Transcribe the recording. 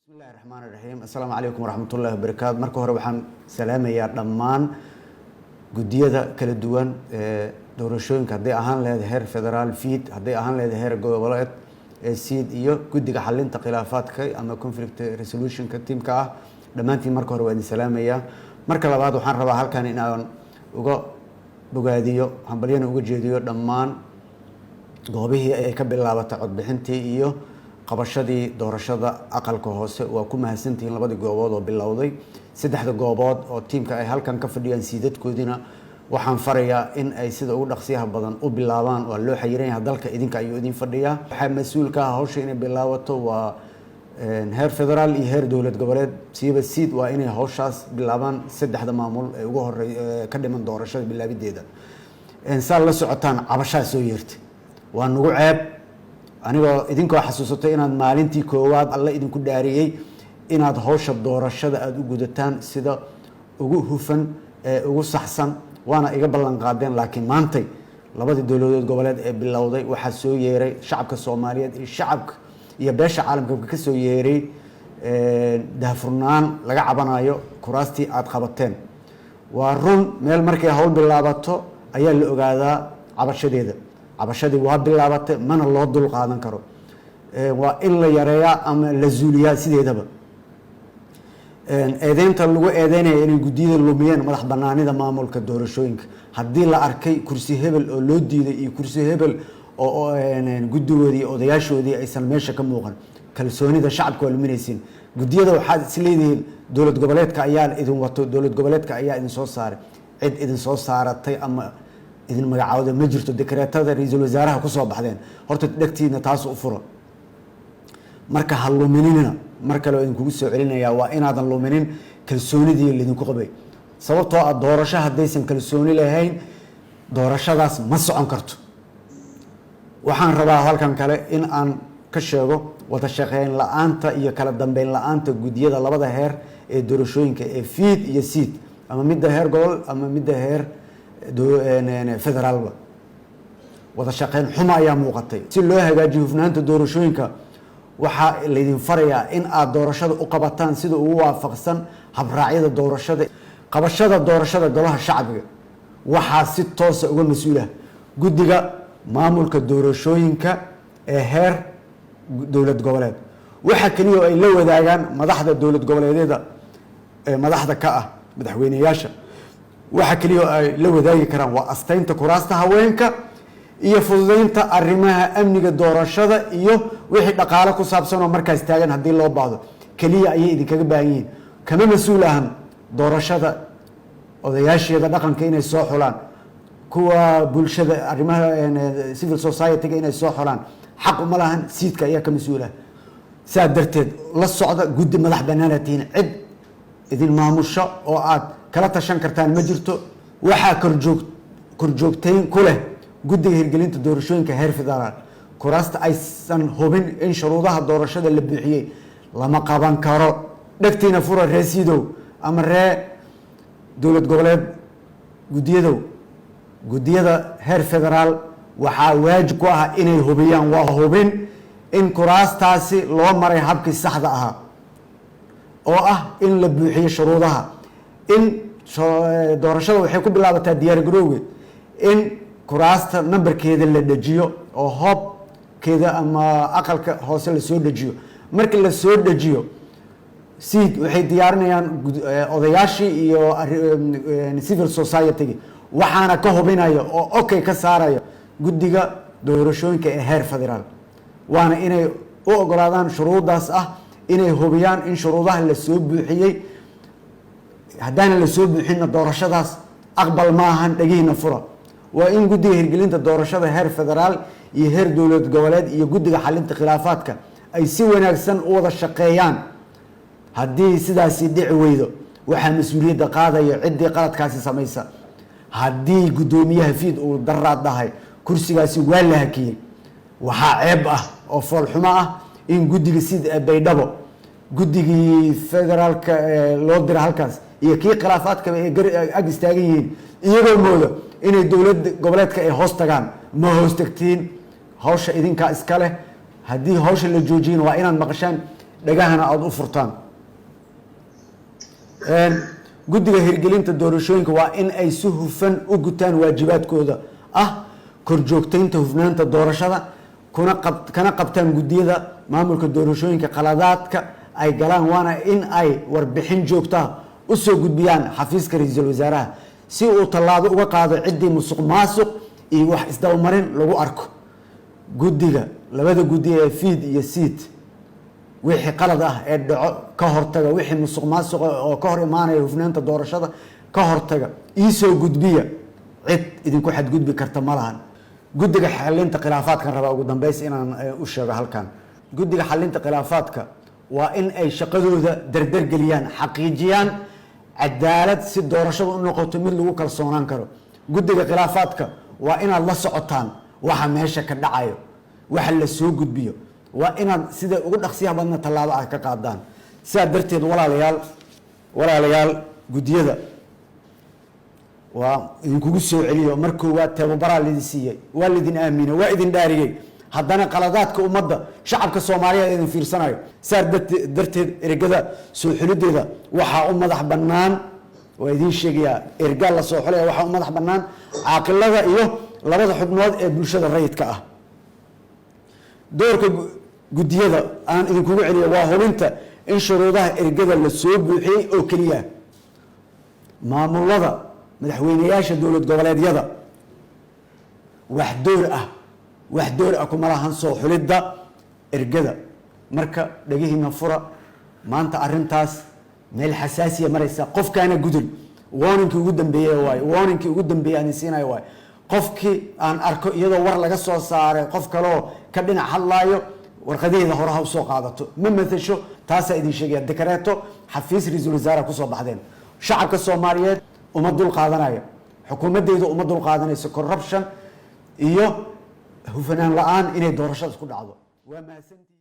Bismillahi raxmaan raxiim. Assalaamu calaykum waraxmatullahi wabarakaatu. Marka hore waxaan salaamayaa dhammaan guddiyada kala duwan ee doorashooyinka, hadday ahaan lahayd heer federaal FIIT, hadday ahaan lahayd heer goboleed ee SEIT, iyo guddiga xalinta khilaafaadka ama conflict resolutionka teamka ah. Dhammaantiin marka hore waa idin salaamayaa. Marka labaad, waxaan rabaa halkan in aan uga bogaadiyo, hambalyana uga jeediyo dhammaan goobihii ay ka bilaabatay codbixintii iyo qabashadii doorashada aqalka hoose. Waa ku mahadsantihiin labadii goobood oo bilowday. Saddexda goobood oo tiimka ay halkan ka fadhiyaan siidadkoodina waxaan farayaa in ay sida ugu dhaqsiyaha badan u bilaabaan. Waa loo xayiran yahay dalka, idinka ayuu idin fadhiyaa. Waxaa mas-uul ka ah hawsha inay bilaabato waa heer federaal iyo heer dowlad goboleed. Siiba SEIT waa inay hawshaas bilaabaan saddexda maamul ee ugu horey ka dhiman doorashada bilaabideeda. Saa la socotaan, cabashaa soo yeertay. Waa nagu ceeb anigoo idinkoo xasuusatay inaad maalintii koowaad Alle idinku dhaariyey inaad hawsha doorashada aada u gudataan sida ugu hufan ee ugu saxsan, waana iga ballan qaadeen. Laakiin maantay labadii dowladood goboleed ee bilowday waxaa soo yeeray shacabka Soomaaliyeed iyo shacabka iyo beesha caalamka ka soo yeeray daahfurnaan laga cabanayo kuraastii aada qabateen. Waa run, meel markay hawl bilaabato ayaa la ogaadaa cabashadeeda. Cabashadii waa bilaabatay, mana loo dul qaadan karo. Waa in la yareeyaa ama la zuuliyaa sideedaba eedeynta lagu eedeynaya inay guddiyada lumiyeen madax banaanida maamulka doorashooyinka. Haddii la arkay kursi hebel oo loo diiday iyo kursi hebel oo guddigoodii odayaashoodii aysan meesha ka muuqan, kalsoonida shacabka waa luminaysiin. Guddiyada waxaad is leedihiin dowlad goboleedka ayaa idin wato, dowlad goboleedka ayaa idin soo saaray. Cid idin soo saaratay ama idin magacaawda ma jirto. Dekreetada ra-iisul wasaaraha kusoo baxdeen. Horta dhegtiina taas u furo. Marka ha luminina. Mar kale oo idinkugu soo celinayaa, waa inaadan luminin kalsoonidii laydinku qabay, sababtoo ah doorasho haddaysan kalsooni lahayn, doorashadaas ma socon karto. Waxaan rabaa halkan kale in aan ka sheego wada shaqeyn la-aanta iyo kala dambeyn la-aanta guddiyada labada heer ee doorashooyinka ee FIIT iyo SEIT, ama midda heer gobol ama midda heer federaalba. Wada shaqeyn xuma ayaa muuqatay. Si loo hagaajiyo hufnaanta doorashooyinka, waxaa laydin farayaa in aad doorashada u qabataan sida ugu waafaqsan habraacyada doorashada. Qabashada doorashada golaha shacbiga waxaa si toosa uga mas-uula guddiga maamulka doorashooyinka ee heer dowlad goboleed. Waxa keliya oo ay la wadaagaan madaxda dowlad goboleedyada ee madaxda ka ah madaxweyneyaasha, waxa keliya oo ay la wadaagi karaan waa asteynta kuraasta haweenka iyo fududeynta arrimaha amniga doorashada iyo wixii dhaqaale ku saabsan oo markaas taagan haddii loo baahdo. Keliya ayay idinkaga baahan yihiin. Kama mas-uul ahan doorashada odayaasheeda dhaqanka inay soo xulaan, kuwa bulshada arrimaha civil society-ga inay soo xulaan xaq uma lahan. SEIT-ka ayaa ka mas-uul ah. Saa darteed la socda, guddi madax banaana tihiin, cid idin maamusho oo aad kala tashan kartaan ma jirto. Waxaa korjoogteyn ku leh guddiga hirgelinta doorashooyinka heer federaal. Kuraasta aysan hubin in shuruudaha doorashada la buuxiyey lama qaban karo. Dhegtiina fura, ree SEIT-ow ama ree dowlad goboleed guddiyadow. Guddiyada heer federaal waxaa waajib ku ah inay hubiyaan, waa hubin, in kuraastaasi loo maray habkii saxda ahaa oo ah in la buuxiyo shuruudaha. In doorashada waxay ku bilaabataa diyaar garowgeed, in kuraasta nambarkeeda la dhejiyo oo hoobkeeda ama aqalka hoose lasoo dejiyo. Markii la soo dejiyo, SEIT waxay diyaarinayaan odayaashii iyo civil society-gi, waxaana ka hubinaya oo okay ka saaraya guddiga doorashooyinka ee heer federaal. Waana inay u ogolaadaan shuruuddaas ah, inay hubiyaan in shuruudaha la soo buuxiyey. Haddaanan la soo buuxinna, doorashadaas aqbal ma ahan. Dhegihiina fura. Waa in guddiga hirgelinta doorashada heer federaal iyo heer dowlad goboleed iyo guddiga xalinta khilaafaadka ay si wanaagsan u wada shaqeeyaan. Haddii sidaasi dhici weydo, waxaa mas-uuliyadda qaadaya ciddii qaladkaasi samaysa. Haddii guddoomiyaha FIIT uu daraad dhahay kursigaasi waa la hakiyey, waxaa ceeb ah oo foolxumo ah in guddiga sida Baydhabo, guddigii federaalka loo dira halkaas iyo kii khilaafaadkaba ay ag istaagan yihiin, iyagoo mooda inay dowlad goboleedka ay hoos tagaan. Ma hoos tagtiin, hawsha idinkaa iska leh. Haddii hawsha la joojiyana, waa inaad maqashaan. Dhagahana aada u furtaan. Guddiga hirgelinta doorashooyinka waa in ay si hufan u gutaan waajibaadkooda ah korjoogteynta hufnaanta doorashada, kuna kana qabtaan guddiyada maamulka doorashooyinka qaladaadka ay galaan, waana in ay warbixin joogtaha usoo gudbiyaan xafiiska ra-iisul wasaaraha si uu tallaabo uga qaado ciddii musuq maasuq iyo wax isdabamarin lagu arko. Guddiga, labada guddi ee FIIT iyo SIIT, wixii qalad ah ee dhaco ka hortaga, wixii musuq maasuqa oo ka hor imaanaya hufnaanta doorashada ka hortaga, iisoo gudbiya. Cid idinku xadgudbi karta ma lahan. Guddiga xalinta khilaafaadkan rabaa ugu dambeys inaan u sheego halkan. Guddiga xalinta khilaafaadka waa in ay shaqadooda dardargeliyaan, xaqiijiyaan cadaalad, si doorashada u noqoto mid lagu kalsoonaan karo. Guddiga khilaafaadka waa inaad la socotaan waxa meesha ka dhacayo, waxa la soo gudbiyo, waa inaad sida ugu dhaqsiyaha badna tallaabo ah ka qaadaan. Sidaa darteed, walaalayaal, walaalayaal, guddiyada waa idinkugu soo celiyo. Mar koowaad tababaraa laidin siiyey, waa laidin aaminay, waa idin dhaariyey, haddana qaladaadka ummadda shacabka Soomaaliyeed idin fiirsanayo. Sidaa darteed ergada soo xulideeda waxaa u madax bannaan, waa idiin sheegayaa, ergaa la soo xulaya waxaa u madax bannaan caaqilada iyo labada xubnood ee bulshada rayidka ah. Doorka guddiyada aan idinkugu celiyo waa hubinta in shuruudaha ergada la soo buuxiyey oo keliya. Maamulada, madaxweyneyaasha dowlad goboleedyada wax door ah kuma lahan soo xulidda ergada. Marka dhegihiina fura, maanta arrintaas meel xasaasiya maraysa. Qofkaana gudul warningkii ugu dambeeyey waayo, warningkii ugu dambeeyey aan siinayo waayo. Qofkii aan arko iyadoo war laga soo saaray qof kaleoo ka dhinac hadlaayo, warqadaheeda hore ha usoo qaadato, ma matasho. Taasaa idin sheegaya. Dekareeto xafiis ra-iisul wasaaraha kusoo baxdeen. Shacabka Soomaaliyeed uma dul qaadanayo, xukuumadeyda uma dul qaadanayso corruption iyo hufanaan la-aan inay doorashada isku dhacdo. Waa mahadsantihiin.